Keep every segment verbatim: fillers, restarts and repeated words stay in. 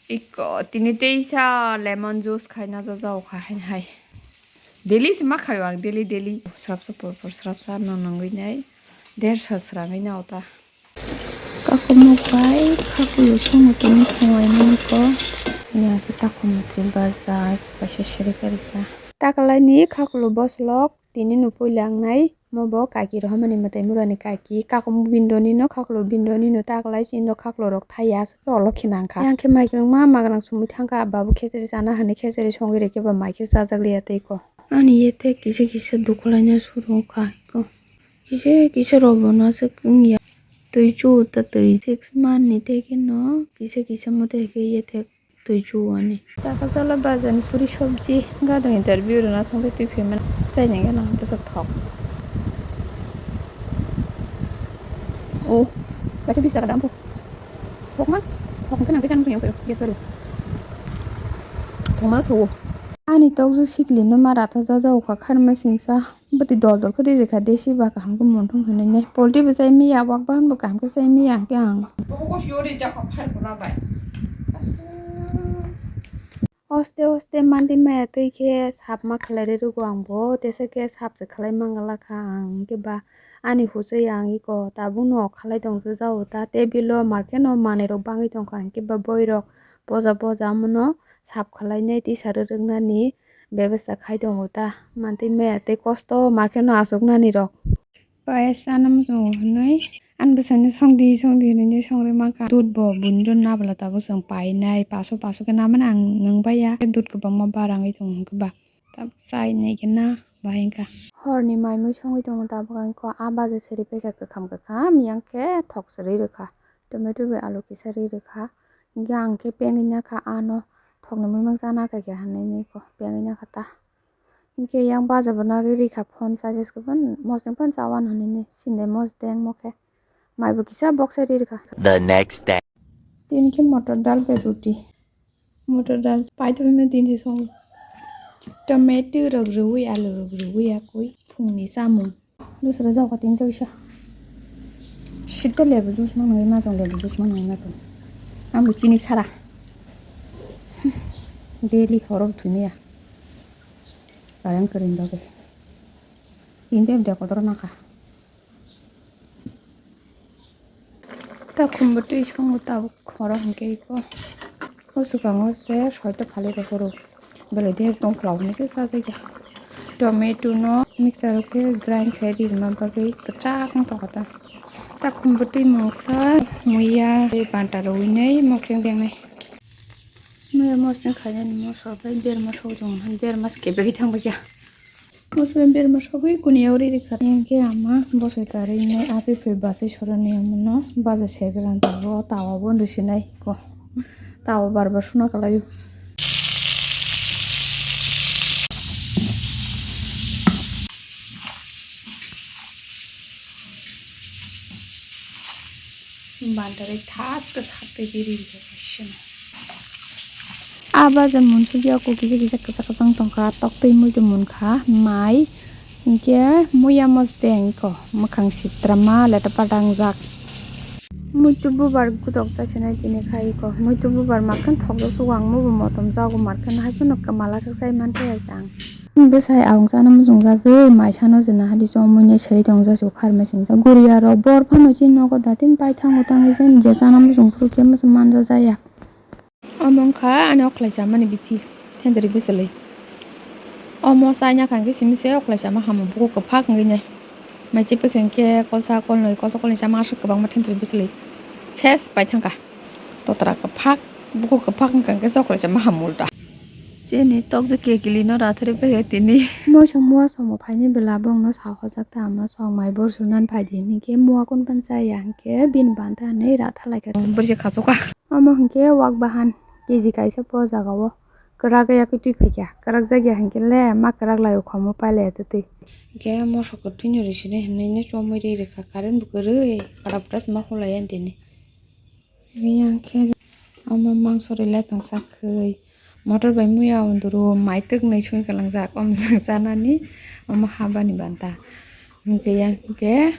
Iko tini teisa lemon juice khaina jajao kha haini hai. Daily se ma khaio ang, daily, daily. Srapsa purpur srapsa no nungwi nai. Dersa srangwi na ota. Kakumuk bai khakulo songo tini thongwai nani ko. Yang ke takumuk ke bazar, kaisa siri karika. Takalai ni khakulo boslok. Tini no puila ang nai, mo bo kaki rohormani mwtai mura ni kaki, kakumu bindoni no, khakulo bindoni no, ta kwlai chini no khakulo rok thai ya, aswk khe olo khe nang kha. Yang khe mai kwbangma magrang sumui thang kha, babu khechari chana hinwi khechari songwi rw khe ba mai khe chajak liya tei ko. Ani yethek kisa kisa dukhwlai na suru wng kha ko. Kisa kisa rw bo no aswk wng ya. Twi chu ta twi thek mani tei khe no kisa kisa mo tei khe yethek. Twi chuwani. Takasala bazar ni puri sobji gadang interview rwna thangwi twi phaimani. Chaini gana bwswk thok. Oh, kaisa bis taka dam po. Thok ma? Thok hwnkhe nang tei chang thangwi gas baro. Thok ma thogo. Ani tokjwk sikli no ma ratha jaja ukha kharma singsa. Bwtwi dol dol khe ri rwkha, desi ba kaham khe muitu hwnwi nai. Poultry bo chai manya, wak bahan bo kaham khe chai manya hwnkhe ang. Oste oste mantwi maya twi khe sap ma khlai rw rwgo ang bo, tesa khe sap se khlai man glak kha ang, hwnkhe ba ani husui ang iko tabuk no khlai tong jao ta table o market no manwi rok bangwi tong kha, hwnkhe ba boirok poja poja omono sap khlai nai tisa rw rwk nani. Bebasta khai tongo ta, mantwi maya tei kosto market no achuk nani rok. Payas chana muchungo hinwi ani bwsani songdi songdi hinwi songwi mankha. Dudh bo buini rw nabla tabuk chwng painai, paso paso khe namani ang nwngbaiya. Dudh kwbangma barangwi tongo hwnkhe ba. Tabuk chainai khe na bahai wngkha. Horni mai mui songwi tongo tabuk ang khe, ah baja seri paikha kwkham kwkham, yang khe thok seri rwkha. Tomato bai alu kisa ri rwkha. Hwnkhe ang khe pengwi nakha ano thokni muimang chana kha khe hinwi nai kho pengwi nakha ta. Hwnkhe yang baja bo nagwi rikha phone charges khe phano mosdeng phano chawan hinwi nai sindai mosdeng mo khe mai bo kisa boksai ri rwkha. The next day. Tini khe motor dal bai ruti. Motor dal paithakma din se songo. Tomato rok rwui, alu rok rwui yakui phungni chamung. Dusra jokotini kaisa. Sita lebu juice manwi ma tong, lebu juice manwi ma tong. Ang bo chini sara. Daily horo thumia. Kareng karing doge. Tini de kodoro naka. Ta khumbo twi songo tabuk khoro hwnkhe iko. O swkango se soito phali rw phuru. Belai de tongphla hwnwi se chajakya. Tomato no mixer o khe grind khai ri rwna bagwi kwchak wng tongkha ta. Ta khumbo twi mungsa muiya tei banta rwui nai mosdeng dengnai. Muiya mosdeng khainani mosor bai berma sogwi tongo, berma se kebegwi thangbaikha. Mosor berma sogwi kuniya uri rikha. Hwnkhe ama bosoi karwi nai aphi phoi bachai sorani omono baja sergwrang tabuk o tawa bo rwsinai ko. Tawa bar bar suna kwlaio. Bandari thaske sattwi biri rikha kaisa. Ah baja munsukya kisa kisa kwchak kwchang tongkha, toktwi muitu munkha, mai, hinkhe muiya mosdeng iko mwkhang sitrama leta padangjak. Muitu bubar gutok chasinai tini khai iko, muitu bubar makhang thokjak sugo ang mubo motom jago markhe no hai phano kwmala sak sai manthaya jang. Bwsai ang chana muchungjagwi, maisano je nahadi chomui nai seri tongjak, se kharmai singjak. Guriya rok bor phano chini nogo datin pai thango tangwi chini je chana muchung phuru khe masa manja jaya. Omo wngkha ani okhlai chamani bithi, thendri bwchwlwi. Omo chaina kha hwnkhe simi se okhlai chama hamo, bukhuk kwphak wngwi nai. Mai chepekhe hwnkhe kolsa kolnwi, kolsa kolnwi chama aswk kwbangma thendri bwchwlwi. Ses pai thangkha. Totra kwphak, bukhuk kwphak wngkha hwnkhe se okhlai chama hamo ulta. Chini tokjak kekili no rathari pai tini. Moso mua somo phaini bwla bongno sa hojak ta ama sok mai bor sunan phaidi hinkhe mua kun pan chaya hinkhe bini banta hinwi ratha laikha. Bwrwi se khachuka. Omo hinkhe wak bahan keji kaisa po jaga o kwrak ya khe twi phaikha, kwrak jak ya hinkhe le ma kwrak lai o khomo pailaya twtwi. Hinkhe moso kwthwino risini hinwi chomui ri rwkha current bo kwrwi pada pada se ma hulai ya tini. Yang khe omo mangso rwlai tongsa khwi motor bai muya unduru mai twknwi swi kalangjak omo chwng chanani omo habani banta. Hinkhe yang khe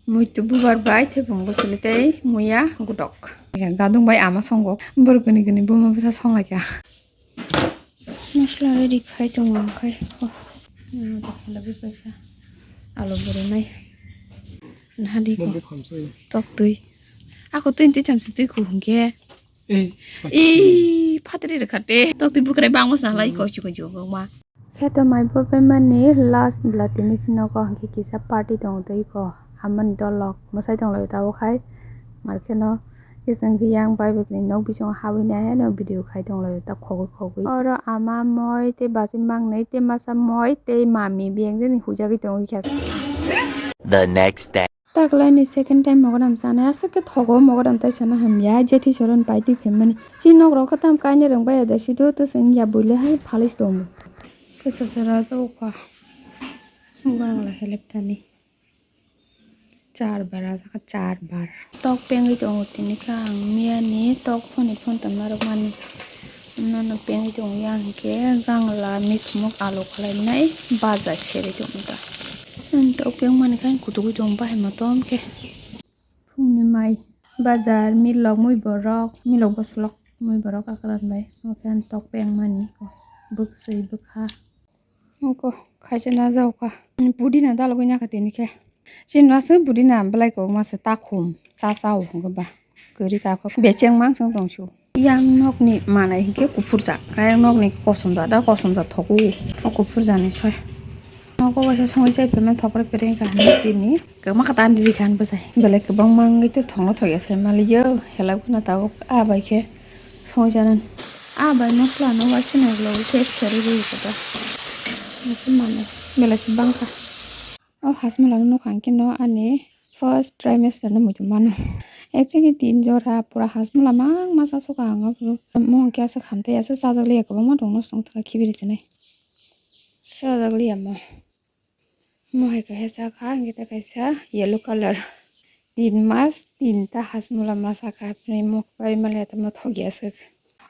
Muitu bubar bai thepung bwswli tei muya godok. Gadung bai ama songo. Borok gwnwi gwnwi buma bwsa songlaikha. Masla ready khai tongo ang khai. Oh, hmm, tokla bipaikha. Alo borwnai. Nahadi ko. Tok twi. Ako twi twi thamsi twi khu hwnkhe. Ei, phatri rwkha te. Tok twi bwkrai bangma sa lai ko chikon chikon ma. Kheto mai borpai mani last bwla tini si nogo hwnkhe kisa party tongo twi ko. Amani dolok mwsai tonglaio tabuk hai. Markheno. Kising khe yang bai bai kini nok bisingo habwi nai haino video khai tonglaio ta khogwi khogwi. Oro ama moi tei bachwi mangnwi tei masa moi tei mami biyang jani hujagwi tongwi kha. The next day. Taklaini second time mogodam sanai aswk khe thogo mogodam tai sana hamya jethi soron pai twi phaimani. Chini nok rok khe tam kainwi rwng baiya da sido to seng ya buile hai phalis tongo. Khe sasa raja ukha. Bangla helep thani. Char bar, ah, saka char bar. Tok pengwi tongo tini khe ang miyani tok phone phone tongma rok mani. Nono pengwi tongo yang khe gangla mikmuk alo khlai nai baja seri tongo ta. Ang tok peng mani khe ang kutuk tongo bahai motom khe. Phungni mai bajar milok mui borok milok bosolok mui borok akran bai. Omo khe ang tok peng mani bwkswi bwkha. Ungko khaisa na jao kha. Pudina dalogwi nyakha tini khe. Chini aswk pudina belai kwbangma se takhum cha cha o hwnkhe ba. Kwrwi takhuk becheng manswng tongsu. Yang nokni manai hinkhe kuphurjak. Yang nokni kosomjak da kosomjak thogo. O kuphurjani soi. Nogo waisa songwi chai phaimani thopre pere wngkha hinwi tini. Kwbangma khe tani rikha hinwi bwsai. Belai kwbangma wngwi tei thongno thokya sai maliyo. Helai phano tabuk ah bai khe. Songwi janani. Ah, bai, masla no waisa nai vlog khe seri rwi khe da. Nokhe mano. Belai se bangkha. O Hajmola no nukha hwnkhe no ani first trimester no muitu mano. Actually tin jora pura Hajmola mang masa suka ang aphuru. Mo hwnkhe aswk hamtwi aswk chajak liya kwbangma dong no song thangkha khibiri tini. Chajak liya mo. Mo hai kaisa sakha, hwnkhe tei kaisa yellow colour. Tin mas, tinta Hajmola ma sakha, hapnwi mo kwbari maliya tamo thokya aswk.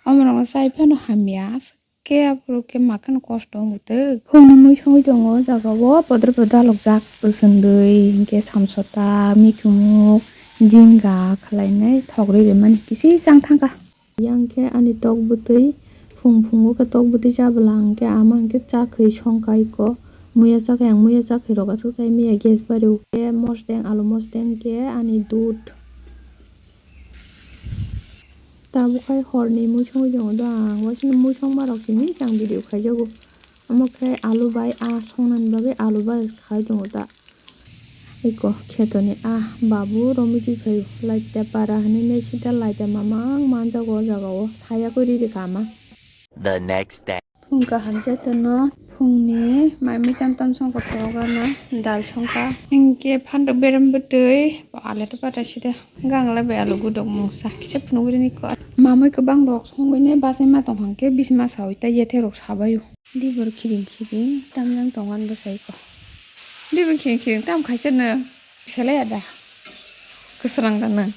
Omo rokno chai phano hamya, aswk khe aphuru khe ma kheno kosto wng twi. Phungni mui songwi tongo o jaga o, podre podre dalokjak, bwswndwi, hwnkhe samsota, mikhumuk, jinga khlainai thok rwi rwmani kisi chang thangkha. Yang khe ani tok bwtwi, phung phungo khe tok bwtwi chabwla hwnkhe ama hwnkhe chakhwi songkha iko. Muya chakhwi ang muya chakhwi rok aswk chai maya gas bari o khe mosdeng alu mosdeng khe ani dudh. Tabuk hai horni mui songwi tongo do ang, waisano mui songma rok simi se ang video khaijago. Omo khe alu bai ah songnani bagwi alu bai khai tongo ta. Eko khetoni ah babu romwi twi phaio laita para hinwi sita laita mamang manjago o jaga o saya khe riri kha ama. The next day. Phung kaham jotono phungni mai mui tam tam songkha phunukgana dal songkha hinkhe phantok berem bwtwi aleta pata sida gangla bai alu gudok mungsa kisa phunugwi rini kho mamui kwbang rok songwi nai bachai ma tong hwnkhe bisma sawi ta yethe rok sabaio. Dibor khiring khiring tamjang tongan bwsai ko. Dibor khiring khiring tam khaisa no selai ada. Kwsrang da nang.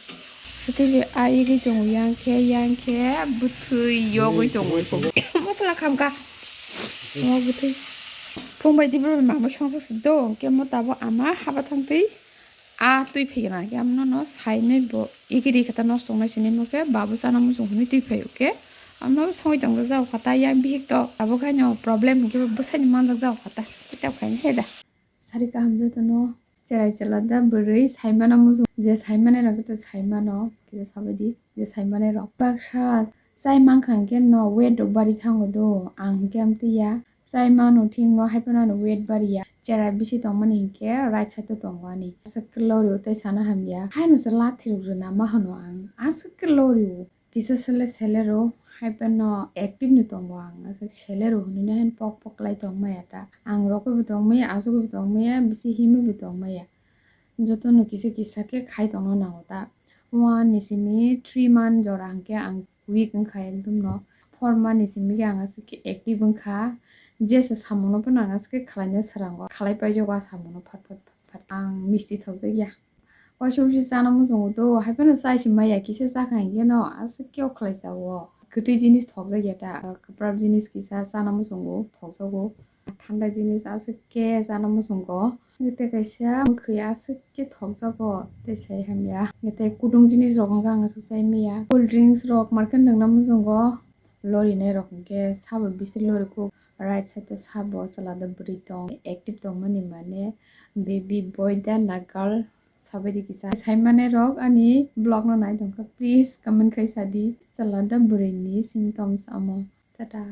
Sotwi a igwi tongo yang khe yang khe bwthwi yogwi tongo. Masala khamkha. Mo bwthwi. Phung bai dibor mama songsa se do hwnkhe mo tabuk ama haba thangtwi. A twi phegena khe amno no sainwi bo igiri khe ta nosto wngnai sini mo khe babu chana muchung hwnwi twi phaio khe amno songwi tong jak kha ta yang bihik to abo khe no problem hwnkhe bwsai ni manjak jak kha ta kitab khai he da. Sari kaham joto no cherai chwla da bwrwi saimano muchung je saimani rok khe to saimano kisa sabaidi je saimani rok baksa chai mankha hwnkhe no weight rok bari thango do ang hwnkhe amtwi ya. Chai mano thik no hai phano ano weight bari ya. Chera bisi tongmani hinkhe right side o tongo ani. Aswk khe lori o tei sana hamya. Haino se lathi rok rwna ma hwno ang. Aswk khe lori o. Kisa sele sele ro hai phano active no tongo ang. Aswk sele ro hinui no haino pok pok lai tong maya ta. Ang rokoi bo tong maya, achugwi bo tong maya, bisi himwi bo tong maya. Jotono kisa kisa khe khai tongna nango ta. One ni simi three month jora hwnkhe ang weak wngkha ekdom no. Four month ni simi khe ang aswk khe active wngkha. Jesa samungno phano ang aswk khe khlaina swrango. Khlai paijago a samungno phat phat phat phat. Ang misti thokjakya. Waisa wngsi chana muchungo do, hai phano chai se maya kisa chakha hwnkhe no aswk khe o khlai chao. Kwtwi jinis thokjakya ta. Kwprap jinis kisa chana muchungo thokjago. Thanda jinis aswk khe chana muchungo. Tei kaisa mwkhwi aswk khe thokjago, tei sai hamya. Tei kudung jinis rok hwnkhe ang aswk chai manya. Cool drinks rok market nwngna muchungo. Lori nai rok hwnkhe sabo bisti lori kuk, right side o sabo chwla da bwrwi tong, active tongmani mane baby boy da na girl sabaidi kisa. Sai mane rok ani vlog no nai tongkha, please comment khai sadi chwla da bwrwi ni symptoms amo. Tata.